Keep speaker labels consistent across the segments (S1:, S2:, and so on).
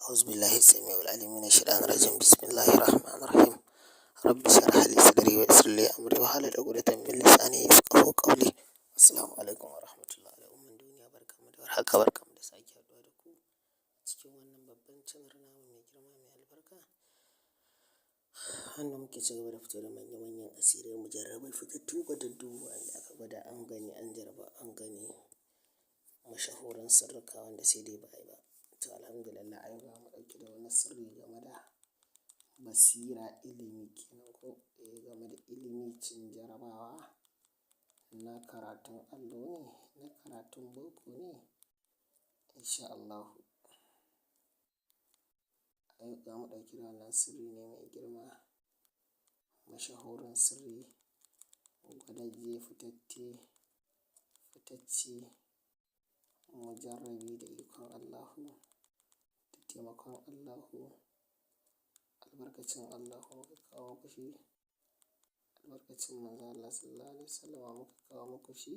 S1: A'uzu billahi samiul alim minash shaitanir rajim. Bismillahir rahmanir rahim. Rabbi shrah li sadri wa yassir li amri wahlul 'uqdatan min lisani yafqahu qawli. Assalamu alaikum wa rahmatullahi, al'umman duniya, barkanmu da warhaka, barkanmu da sake haɗuwa da ku cikin wannan babban channel namu mai girma, mai albarka, wanda muke ci gaba da fito da manya-manyan asirai mujarrabai, fitattu, gwadaddu, wanda aka gwada an gani, an jarraba an gani, mashahuran sirrika wanda sai dai ba a yi ba. To, alhamdulillah, a yau za mu ɗauki da wani sirri game da basira, ilimi kenan, ko game da ilimi, cin jarabawa na karatun allo ne, na karatun boko ne, insha Allahu. A yau za mu ɗauki da wannan sirri ne mai girma, mashahurin sirri, gwadajje, fitacce, fitacce, mujarrabi, da ikon Allahu, da taimakon Allahu, albarkacin Allahu muka kawo muku shi, albarkacin Manzon Allah sallallahu alaihi wasallama muka kawo muku shi,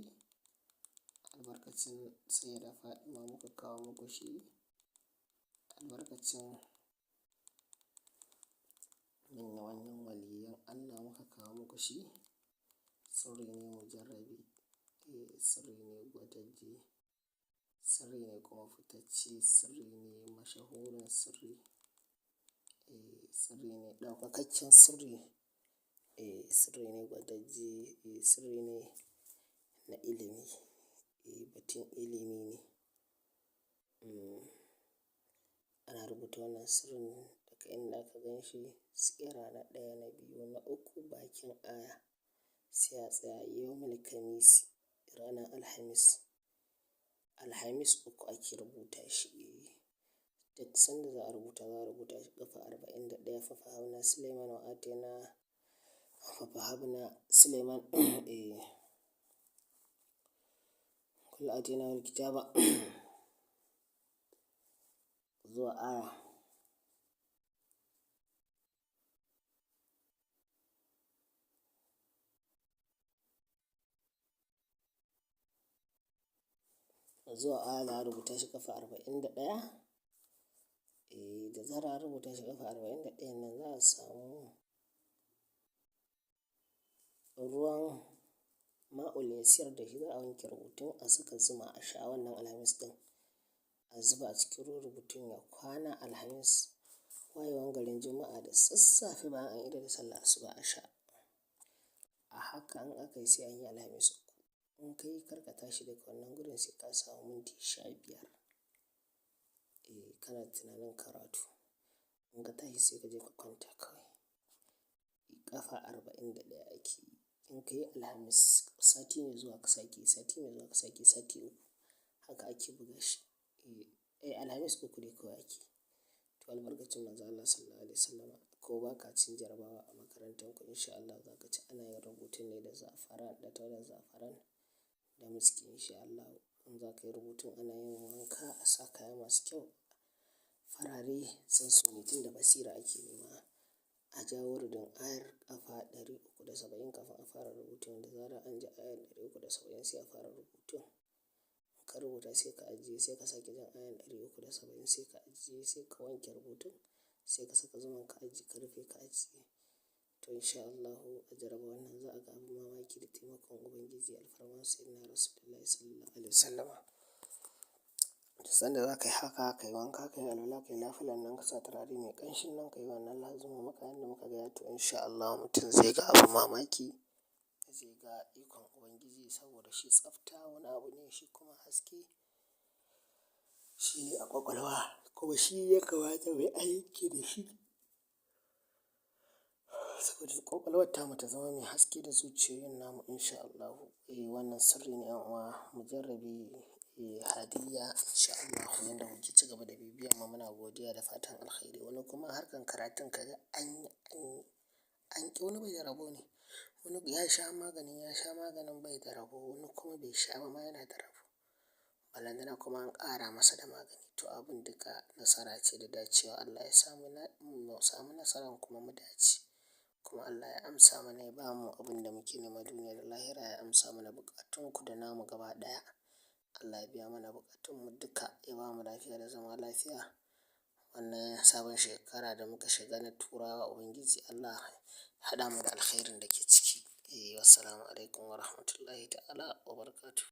S1: albarkacin Sayyida Fatima muka kawo muku shi, albarkacin manya-manyan waliyan Allah muka kawo muku shi. Sirri ne mujarrabi, sirri ne gwadajje, sirri ne kuma fitacce, sirri ne mashahurin sirri, sirri ne ɗaukakaccen sirri, sirri ne gwadajje, sirri ne na ilimi, batun ilimi ne. Ana rubuta wannan sirrin daga inda aka gan shi, tsira na ɗaya, na biyu, na uku, bakin aya, sai a tsaya yawmul khamisi, ranar Alhamis. Alhamis 3 ake rubuta shi. Duk sanda za a rubuta, za a rubuta shi ƙafa 41. Fa fahamna Suleiman wa atayna, fa fahamna Suleiman, kullu atayna kitaba, zuwa aya. Zuwa aya za a rubuta shi ƙafa 41. Da zarar an rubuta shi ƙafa 41 nan, za a samu ruwan ma'ul yasir, da shi za a wanke rubutun, a saka zuma, a sha wannan Alhamis ɗin. A zuba a cikin ruwan rubutun, ya kwana Alhamis, wayewan garin Juma'a da sassafe bayan an idar da sallah asuba a sha. A haka in aka yi, sai an yi Alhamis 3. In ka yi, kar ka tashi daga wannan gurin sai ka samu minti 15. Kana tunanin karatu. In ka tashi, sai ka je ka kwanta kawai. Ƙafa 41 ake yi. In ka yi Alhamis, sati mai zuwa ka sake, sati mai zuwa ka sake, sati 3. Haka ake buga shi. Alhamis 3 ne kawai ake. To, albarkacin Manzon Allah sallallahu alaihi wasallama, ko ba ka cin jarabawa a makarantar ku, insha Allah za ka ci. Ana yin rubutun ne da za'afaran, da tawadar za'afaran da miski, insha Allah. In za ka yi rubutun, ana yin wanka, a sa kaya masu kyau, farare, son su tun da basira ake nema. A ja wurdin ayar ƙafa 370 kafin a fara rubutun. Da zarar an ji ayar 370, sai a fara rubutun. In ka rubuta, sai ka ajiye, sai ka sake jan ayar 370, sai ka ajiye, sai ka wanke rubutun, sai ka saka zuman, ka ajiye, ka rufe, ka ajiye. To, insha Allahu, a jarraba wannan, za a ga abin mamaki da taimakon Ubangiji, alfarman Sayyidina Rasulullahi sallallahu alaihi wasallama. Duk sanda za ka yi haka, ka yi wanka, ka yi alwala, ka yi nafilan nan, ka sa turare mai ƙanshin nan, ka yi wannan lazumin maka yanda muka gaya, to insha Allahu mutum zai ga abin mamaki, zai ga ikon Ubangiji, saboda shi tsafta wani abu ne, shi kuma haske shi ne a ƙwaƙwalwa, kuma shi ya kamata mu yi aiki da shi. Saboda ƙwaƙwalwar tamu ta zama mai haske da zuciyoyin namu, insha Allahu. Wannan sirri ne, 'yan uwa, mujarrabi, hadiyya, insha Allahu. Yanda kuke ci gaba da bibiyan mu, muna godiya da fatan alkhairi. Wani kuma harkar karatun ka ga an yi, an yi, an ƙi, wani bai da rabo ne. Wani ya sha maganin, ya sha maganin, bai da rabo. Wani kuma bai sha ba ma yana da rabo. Balantana kuma an ƙara masa da magani. To, abun duka nasara ce da dacewa. Allah ya sa mu samu nasaran kuma mu dace. Kuma Allah ya amsa mana, ya ba mu abin da muke nema duniya da lahira, ya amsa mana buƙatunku da namu gaba ɗaya. Allah ya biya mana buƙatunmu duka, ya ba mu lafiya da zama lafiya. Wannan sabon shekara da muka shiga na Turawa Ubangiji Allah ya haɗa mu da alkhairin da ke ciki. Eh, wassalamu alaikum wa rahmatullahi ta'ala wa barakatuh.